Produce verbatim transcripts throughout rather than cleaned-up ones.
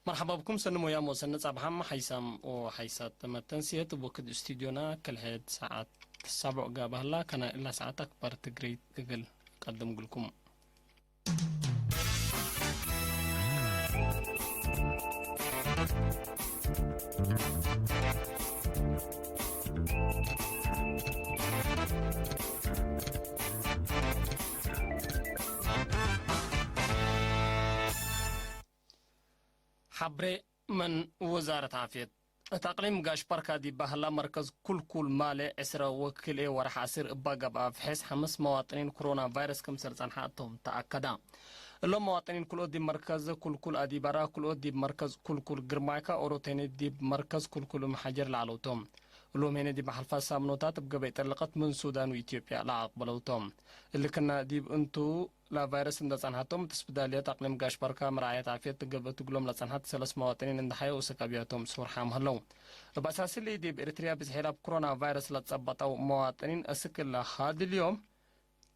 መርሐባ ብኩም ሰኒ ሞያም ወሰኒ ጸብሐም ሓይሳም ወሓይሳት መተንስየት እብ ወክድ ስቱድዮና ከልሐድ ሰዓት ሰቦዕ ጋብእ ሀላ። ከና እላ ሰዓት አክባር ትግሪት እግል ቀድም እግልኩም። ሐብሬ ምን ውዛረት ዓፍየት። እት አቅሊም ጋሽ በርካ ዲብ በህላ መርከዝ ኩልኩል ማሌ ዕስረ ወክልኤ ወርሕ አስር እባ ገብአ ፍሕስ ሐምስ መዋጥኒን ኮሮና ቫይረስ ክምሰል ጸንሐ እቶም ተአከደ። እሎም መዋጥኒን ክልኦት ዲብ መርከዝ ኩልኩል አዲበራ፣ ክልኦት ዲብ መርከዝ ኩልኩል ግርማይካ፣ ኦሮቴኒ ዲብ መርከዝ ኩልኩል እም ሐጀር ለዐለው ቶም። እሎም ሄነ ዲብ ሐልፋት ሳምኖታት እብ ገበይ ጠልቀት ምን ሱዳን ወኢትዮጵያ ለአቅበለው ቶም። እሊ ክና ዲብ እንቱ ለቫይረስ እንደ ጸንሐቶም፣ እት ስፕዳልየት አቅሊም ጋሽ በርካ መርዓየት ዓፍየት ትገብእ እግሎም ለጸንሐት ሰለስ መዋጥኒን እንደ ሐየው እስክ አብያቶም ሱር ሓም ሀለው። እብ አሳስሊ፣ ዲብ ኤሪትርያ ብዝሒ ላብ ኮሮና ቫይረስ ለጸበጠው መዋጥኒን እስክ እለ ሀድል ዮም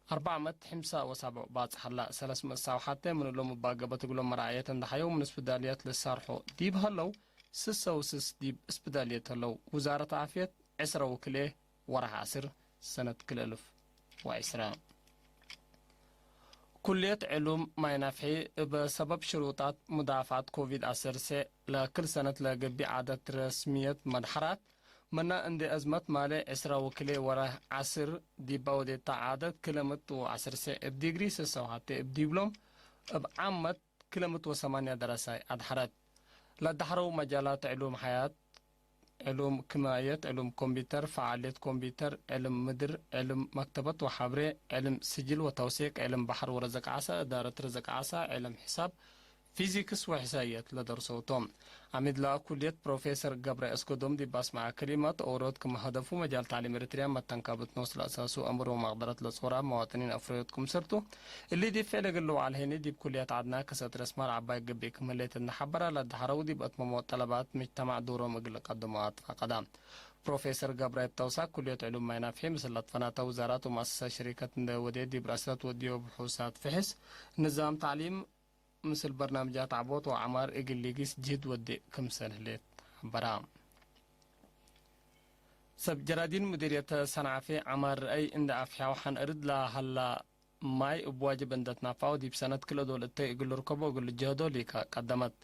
አርበዕ መት ሕምሳ ወሳብዕ ባጽሕ ሀላ። ሰለስ ምእት ሳውሓተ ምን እሎም እባ ገበት እግሎም መርዓየት እንደ ሐየው ምን ስፕዳልየት ልሳርሖ ዲብ ሀለው፣ ስሰ ውስስ ዲብ ስፕዳልየት ሀለው። ውዛረት ዓፍየት ዕስረ ወክልኤ ወርሕ አስር ሰነት ክልኤ እልፍ ወዕስረ። ኩልየት ዕሉም ማይ ናፍሒ እብ ሰበብ ሽሩጣት ሙዳፍዓት ኮቪድ አሰርተ ለክል ሰነት ለገብእ ዓደት ረስምየት መድሐራት፣ ምነ እንዴ አዝመት ማሌ ዕስረ ወክልኤ ወርሕ አስር ዲባ ወዴታ ዓደት ክልኤ ምእት ወዐሰርተ እብ ዲግሪ ስሰ ወሐቴ እብ ዲብሎም እብ ዓመት ክልኤ ምእት ወሰማንያ ደረሳይ አድሐረት። ለአድሐረው መጃላት ዕሉም ሐያት፣ ዕሉም ክማየት፣ ዕሉም ኮምፒተር፣ ፈዓልየት ኮምፒተር፣ ዕልም ምድር፣ ዕልም መክተበት ወሐብሬ፣ ዕልም ስጅል ወተውሲቅ፣ ዕልም በሐር ወርዝቅ ዓሳ፣ እዳረት ርዝቅ ዓሳ፣ ዕልም ሕሳብ፣ ፊዚክስ ወሕሳብየት ለደርሰው ቶም። አሚድ ለኩልየት ፕሮፌሰር ገብረ እስገዶም ዲብ አስመዐ ከሊመት፣ ኦሮት ክም ሀደፉ መጃል ተዕሊም ኤሪትርያ መተንካብት ኖስ ለአሳሱ አምር ወመቅደረት ለጾራ መዋጥኒን አፍረዮት ክምሰልቱ፣ እሊ ዲብ ፍዕል እግል ልውዓል ሄኒ፣ ዲብ ኩልየት ዐድና ክሰት ረስማል ዐባይ ገብእ ክም ህሌት እንደ ሐበራ፣ ለአድሐረው ዲብ አትመሞ ጠለባት ምጅተማዕ ዶሮም እግል ልቀድሞ አትፋቀዳ። ፕሮፌሰር ገብረ እብ ተውሳክ፣ ኩልየት ዕሉም ማይ ናፍሒ ምስል ለትፈናተ ውዛራት ወመአሰሳት ሽሪከት እንደ ወዴ፣ ዲብ ረአሰት ወድዮ ብሑሳት ፍሕስ፣ ንዛም ተዕሊም ምስል በርናምጃት ዐቦት ወዐማር እግል ሊጊስ ጅህድ ወዴ ክምሰል ህሌት ሐበራ። ሰብ ጀራዲን ሙዲርየት ሰንዓፌ ዐማር ረአይ እንደ አፍሕያው ሐን እርድ ለሀላ ማይ እብ ዋጅብ እንደ ትናፈዐው ዲብ ሰነት ክልኤ ዶል እተይ እግል ልርከቦ እግል ልጀህዶ ሊከ ቀደመት።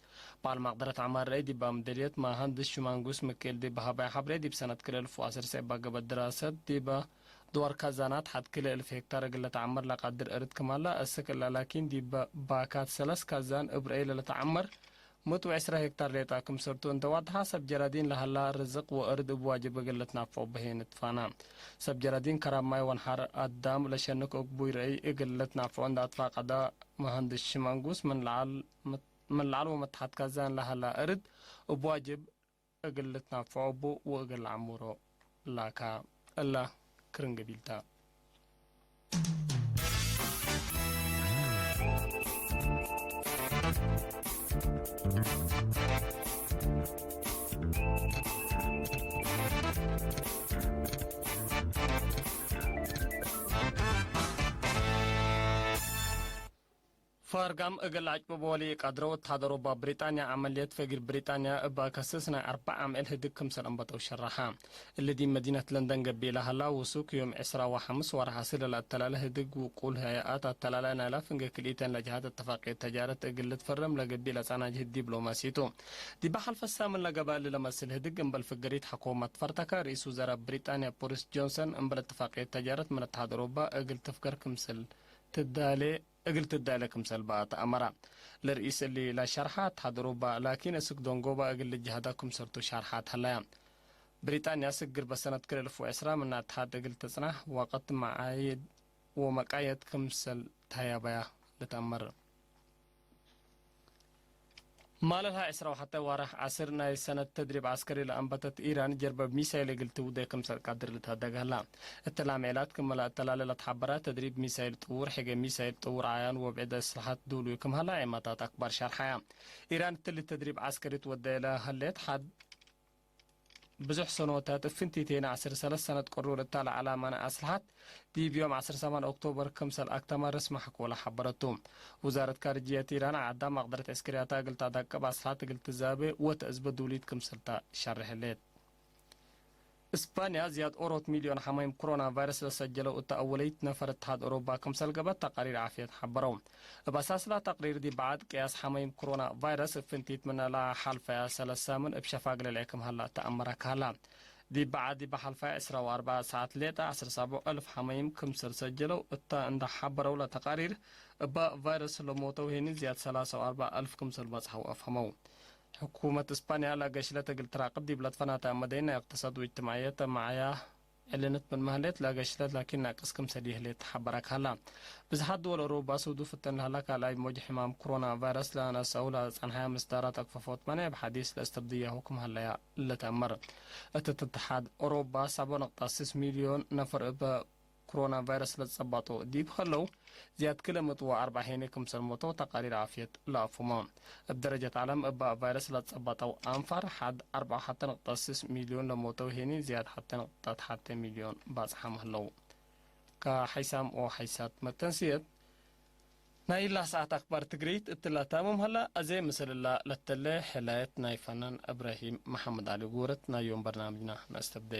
በዓል መቅደረት ዐማር ረአይ ዲብ አምደልየት መሀንድስ ሽማንጉስ ምክኤል ዲብ ሀባይ ሐብሬ፣ ዲብ ሰነት ክልኤ እልፍ ወዐሰርተ እባ ገበት ድራሰት ዲበ ድዋር ካዛናት ሐድ ክልኤ እልፍ ሄክታር እግል ለተዐመር ለቀድር እርድ ክም ሀላ፣ እስክ እለ ላኪን ዲበ ባካት ሰለስ ካዛን እብ ረአይ ለለተዐመር ምእት ወዕስረ ሄክታር ሌጣ ክምሰልቱ እንተ ዋድሐ፣ ሰብ ጀራዲን ለሀላ ርዝቅ ወእርድ እብ ዋጅብ እግል ልትናፈዑ በህዬ ንትፋና። ሰብ ጀራዲን ከራብ ማይ ወነሐር አዳም ለሸንክ እግቡይ ረአይ እግል ልትናፈዑ እንደ አትፋቀዳ መሀንድስ ሽማንጉስ፣ ምን ለዐል፣ ምን ለዐል ወመትሐት ካዛን ለሀላ እርድ እብ ዋጅብ እግል ልትናፈዑ እቡ ወእግል ለዐምሮ ላካ። እላ ክርን ገቢል ተ። ፈርጋም እግል ለአጭብቦ ለኢቀድረው እት ሀደሮባ ብሪጣንያ፣ ዐመልየት ፈጊር ብሪጣንያ እብ አከስስ ናይ አርበዕ አምዕል ህድግ ክምሰል አንበተው ሸረሐ። እሊ ዲብ መዲነት ለንደን ገብእ ለሀላ ውሱክ ዮም ዕስራ ወሐምስ ወርሐ ስለ ለአተላለ ህድግ ውቁል ሀይአት አተላላይ ናይላ ፍንጌ ክልኢተን ለጀሃት እትፋቅየት ተጃረት እግል ልትፈረም ለገብእ ለጸና ጅህድ ዲብሎማሲ ቱ። ዲበ ሐልፈ ሳምን ለገብአ እሊ ለመስል ህድግ እምበል ፍገሪት ሐኮመት ፈርተከ፣ ርኢስ ውዘራእ ብሪጣንያ ቦሪስ ጆንሰን እምበል እትፋቅየት ተጃረት ምን እት ሀደሮባ እግል ትፍገር ክምሰል ትዳሌ እግል ትዳሌ ክምሰል በአተ አመረ። ለርኢስ እሊ ለሸርሐ ተሐድሮባ፣ ላኪን እስክ ደንጎባ እግል ልጅሀዳ ክምሰልቱ ሻርሐት ሀለያ። ብሪጣንያ ስግር በሰነት ክል እልፍ ወዕስራ ምነ አትሓድ እግል ትጽናሕ ወቅት መዓይድ ወመቃየት ክምሰል ተሀያበያ ልትአመር። ማለልሃ ዕስራ ወሐተ ዋርሕ ዐስር ናይ ሰነት ተድሪብ ዐስከሪ ለአንበተት ኢራን፣ ጀርበብ ሚሳይል እግል ትውዴ ክምሰል ቀድር ልትሀደግ ሀላ። እተ ላምዔላት ክመ ለአተላሌ ለትሐበራ፣ ተድሪብ ሚሳይል ጥውር፣ ሕጌ ሚሳይል ጥውር፣ ዓያን ወብዕድ እስልሐት ዱሉይ ክም ሀላ ዔማታት አክባር ሸርሐያ። ኢራን እትሊ ተድሪብ ዐስከሪ ትወዴ ለሀሌት ሐድ ብዙሕ ሰኖታት እብ ፍንቲቴነ ዐስር ሰለስ ሰነት ቅሩር እታ ለዐለ ማንዐ አስልሐት ዲብ ዮም ዐስር ሰማን ኦክቶበር ክምሰል አክተመ ርስ መሐኮለ ሐበረቱ። ውዛረት ካርጅየት ኢራን ዐዳ መቅደረት ዐስከርያተ እግል ተአዳቅብ አስልሐት እግል ትዛቤ ወተአዝበ ዱሊት ክምሰልተ ሸርሕ ህሌት። እስፓንያ ዝያድ ኦሮት ሚልዮን ሐመይም ኮሮና ቫይረስ ለሰጀለው እተ አወለይት ነፈር እትሓድ ኦሮባ ክምሰል ገብአት ተቃሪር ዓፍየት ሐበረው። እብ አሳስላ ተቅሪር ዲብ በዓድ ቅያስ ሐመይም ኮሮና ቫይረስ እብ ፍንቲት ምነ ለሐልፈያ ሰለስ ሳምን እብ ሸፋግ ለልዕክም ሀላ ተአመረ ከሀላ። ዲብ በዓድ ዲብ ሐልፈያ ዕስራ ወአርበዕ ሰዓት ሌጠ ዐስር ሰቦዕ እልፍ ሐመይም ክምሰል ሰጀለው እተ እንደ ሐበረው ለተቃሪር፣ እበ ቫይረስ ለሞተው ሄኒ ዝያድ ሰላሳ ወአርበዕ እልፍ ክምሰል በጽሐው አፍሀመው። ሕኩመት እስፓንያ ለገሽለት እግል ትራቅብ ዲብ ለትፈናተ መደይን ናይ እቅትሳድ ወእጅትማዕየት መዓያ ዕልንት ምን መህሌት ለገሽለት ላኪን ናቅስ ክምሰል ይህሌት ሐበረ ከሀላ። ብዝሓት ድወል ኦሮባ ስውዱ ፍተን ለሀላ ካልኣይ ሞጅ ሕማም ኮሮና ቫይረስ ለነሰአው ለጸንሐያ ምስዳራት አክፈፎት መኔዕ እብ ሐዲስ ለእስትርድያሁ ክም ሀለያ ለተአመር። እት እትሓድ ኦሮባ ሰቦ ነቅጣ ስስ ሚልዮን ነፈር እበ ኮሮና ቫይረስ ለትጸባጦ ዲብ ሀለው፣ ዝያድ ክለ ምእት ወአርበዕ ሄኔ ክምሰል ሞተው ተቃሪር ዓፍየት ለአፉመ። እብ ደረጀት ዐለም እበ ቫይረስ ለትጸባጠው አንፋር ሐድ አርበዕ ወሐተ ነቅጠ ስስ ሚልዮን ለሞተው ሄኒ ዝያድ ሐተ ነቅጠ ሐተ ሚልዮን ባጽሓም ህለው። ከሐይሳም ወሐይሳት መተንስየት፣ ናይላ ሰዓት አክባር ትግርይት እትላ ታምም ሀላ። አዜ ምስል እላ ለተለ ሕላየት ናይ ፈናን እብራሂም መሐመድ ዐሊ ጉረት ናይ ዮም በርናምጅና ነአስተብዴ።